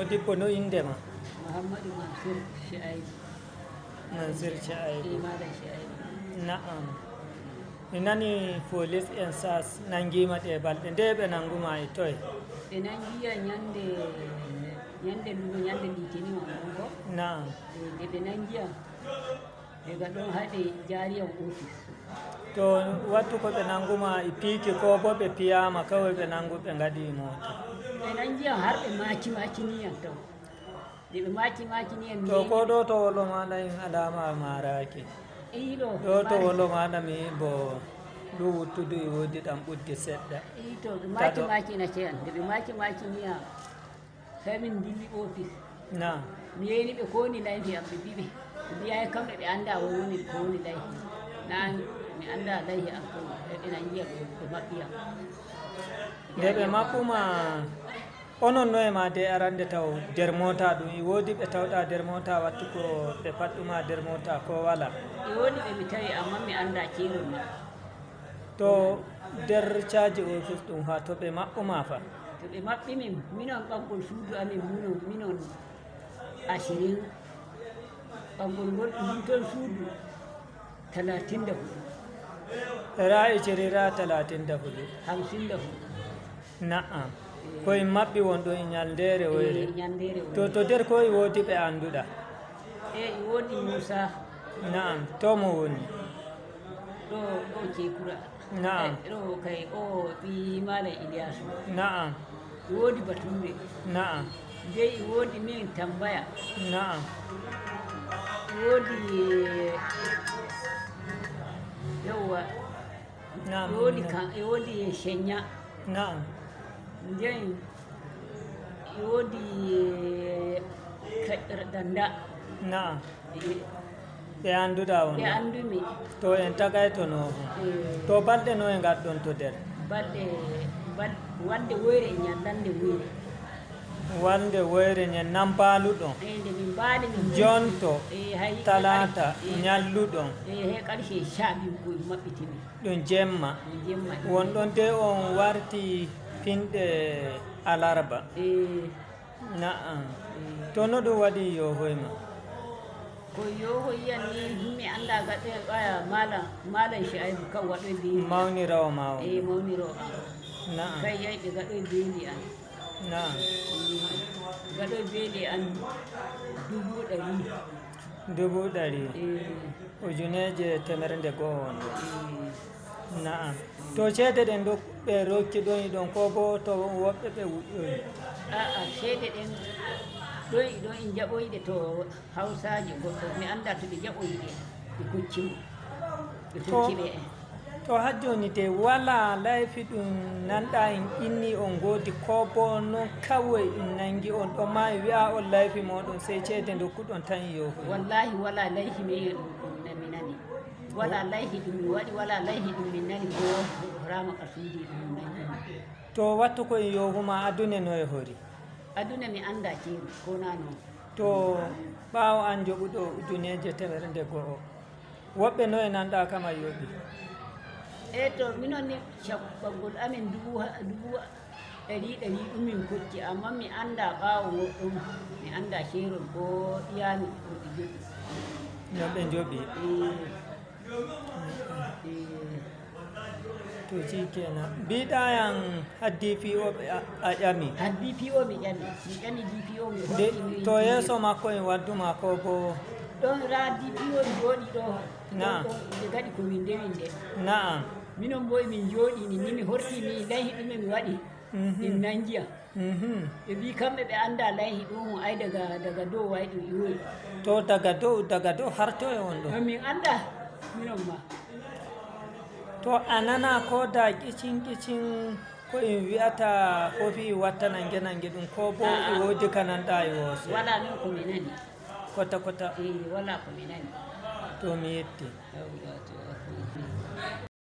Modibbo, no indema? Muhammadu Mansur Shu'aibu. Mansur Shu'aibu. Malam Shu'aibu. Na'am, mi nani police en SARS nangima ɗe balɗe nde ɓe nanguma e toye? Ɓe nangiya ñande ñande lumo, ñande litini on ɗon ko. Nde ɓe nangiya daga ɗon haɗe jariyam office. To wattu ko ɓe nanguma e piiki ko bo ɓe piyama kawai ɓe nangu ɓe gaɗi mota? Ɓe nangiyan har ɓe maki makiniyam taw nde ɓe maki makiniyam. To ko ɗo to wolo maɗa en alama maraki? Ɗo. Ɗo to wolo maɗa mi bo ɗu wuttudu e wodi ɗam ɓuddi seɗɗa. I to ɓe maki makinake yan, nde ɓe maki makiniya sai min dilli office. Mi yeyni ɓe ko woni layfi am, ɓe mbiɓe ɓe mbiyay kamɓe ɓe anda wo woni ko woni layfi na mi anda layfi am ko ɓe nangiya ɓe maɓɓiyam. Nde ɓe maɓɓuma onon noye ma de arande taw nder mota ɗum e wodi ɓe tawɗa nder mota wattu ko ɓe paɗɗuma nder mota ko wala? E woni ɓe mi tawi, amma mi anda kerol maɓɓe. To nder caji office ɗum ha to ɓe maɓɓuma fa? To ɓe maɓɓi min, minon ɓaggol suudu amin minon 20, ɓaggol ngol ɗum toon suudu 34. Ra iciri ra 34? 54. Na'am, koye maɓɓi won ɗon e ñaldere woyre? Ñandere. To nder koye wodi ɓe annduɗa? E wodi Moussa. Na'am, to mo woni? Ɗo ɗo Cekura. Ɗo kay o ɓi Malam Iliyasu. E wodi Bature. Nde e wodi min Tambaya. E wodi yawwa. E wodi kan, e wodi Shenya. Nden e wodi Danda. Ɓe annduɗa on? Ɓe andumi. To en tagaytono to balɗe no e gaɗɗon to nder? Balɗe walde woyre e ñallande woyre. Walde woyre ñen nan baaluɗon? E nde min mbaali min Jonto? Hay Talata ñalluɗon? E he ƙarshe 12 ko maɓɓitimi. Ɗum jemma? Ɗum jemma. Wonɗon de on warti pinɗe alarba? E. Na'am, to no ɗum waɗi yo hoyma? Ko yoho yiyan ni mi anda gaɗe ɓaya malam Shu'aibu kan waɗoy beli. Mawnirawo ma on? E, mawnirawo am. Kay yahi ɓe gaɗoy beli an. Gaɗoy beli an 100,000. 100,000? E. 101,000 on ɗo. Na'am, to ceede ɗen ɗo ɓe rokki ɗon e ɗon ko bo to woɓɓe ɓe wuƴƴoyi? A'a, ceede ɗen ɗon ɗon en jaɓoyɗe to hausaji goɗɗo, mi anda to ɓe jaɓoyɗe ɓe koccimo ɓe kokki ɓe. To ha joni de wala layfi ɗum nanɗa en inni on godi ko bo noon kawai en nangi on ɗon ma e wiya on layfi moɗon sey ceede dokkuɗon tan yohoy? Wallahi wala layfi mi ɗum mi nani, wala layfi ɗum mi waɗi, wala layfi ɗum min nani bo rama kasudi ɗum nangi. To wattu koye yohuma adune noye hori? Aduna mi anda ceeru ko na noon. To ɓaawo an joɓuɗo 101,000, woɓɓe noye nanɗa kama yoɓi? E to minon ni ɓaggol amin dubu ɗari ɗari ɗum min kocci, amma mi anda ɓaawo goɗɗum, mi anda ceerol ko iyami ko ɓe joɓi. No ɓe joɓi? E. To shikenan, mbiɗayan ha DPO ɓe a ƴami? Har DPO mi ƴami, mi ƴami DPO mi de hokki. To yeeso makko en wadduma ko bo? Ɗon ra DPO jooɗi ɗo. Ɗon ɓe gaɗi ko winde winde. Minon bo emin jooɗi ni ni mi horti mi layhi ɗume mi waɗi min nangiya. Ɓe mbi kamɓe ɓe anda layhi ɗum ay daga dow way ɗum iwoyi. To daga dow har toye on ɗo? Min anda minon ma. To a nana ko da kicin kicin ko en wiyata fofi watta nange nange ɗum ko bo e wodi ka nanɗa e woose? Wala min ko mi nani. Kota kota? E, wala ko mi nani. To mi yetti. Yawwa, to.